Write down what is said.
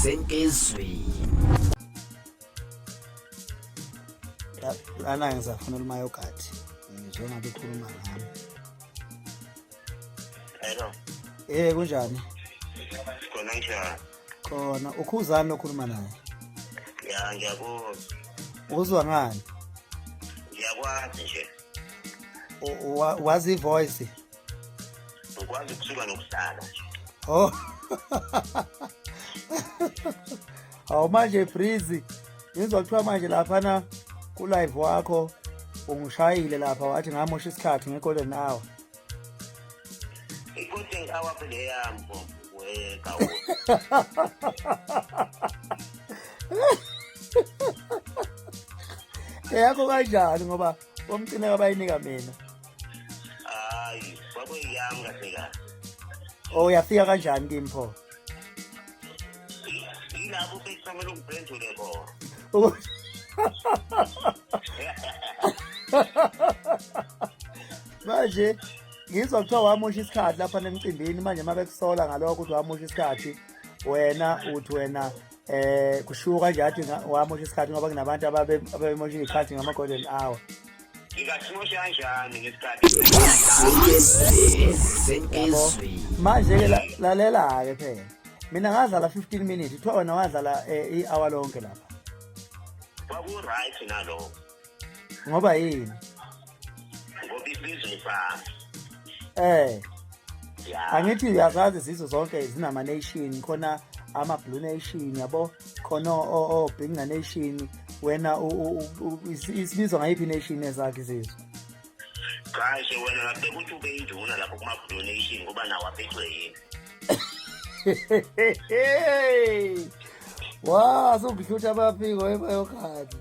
Senkizweni. Lana ngisafuna umayogadi. Ngizwe ngabe ukhuluma ngami. Hello. Eh kunjani? Khona njani? Khona ukhuzani okhuluma naye? Ya ngiyakuzwa. Uzwa ngani? Ngiyakwazi nje. Wazi voice? Ngikwazi ukusuka nokuhlala nje. Oh. Hawu manje Breezy, ngizwa kuthiwa manje laphana ku live wakho ungishayile lapha wathi ngamosha isikhathi nge-golden hour. I-golden hour phela eyami bo we kawu. Eyakho kanjani ngoba bomcineka bayinika mina. Hayi, kwakuyiyami kahle kahle. Oh uyafika kanjani kimi pho? Yilapho bekufanele ungiphendule khona. Manje ngizwa kuthiwa wamosha isikhathi lapha nemcimbini manje uma bekusola ngalokho ukuthi wamosha isikhathi wena uthi wena eh kushiwo kanje athi wamosha isikhathi ngoba kunabantu ababe ababemosha isikhathi ngama golden hour. Ngingasimosha kanjani ngesikhathi? Manje ke lalela ke phela. Mina ngadlala 15 minutes, kuthiwa wena wadlala i-hour lonke lapha. Kwaku right nalokho. Ngoba yini? Ngoba isizwe sami. Eh. Ya. Angithi uyazazi izizwe zonke zinama nation khona ama blue nation yabo khona o Binga nation wena isibizwa ngayiphi nation ezakhe izizwe? Cha nje wena ngabe ukuthi ube induna lapho kuma blue nation ngoba nawo aphethwe yini. Wa, sowuhlutha abaphiko ebayokhathi.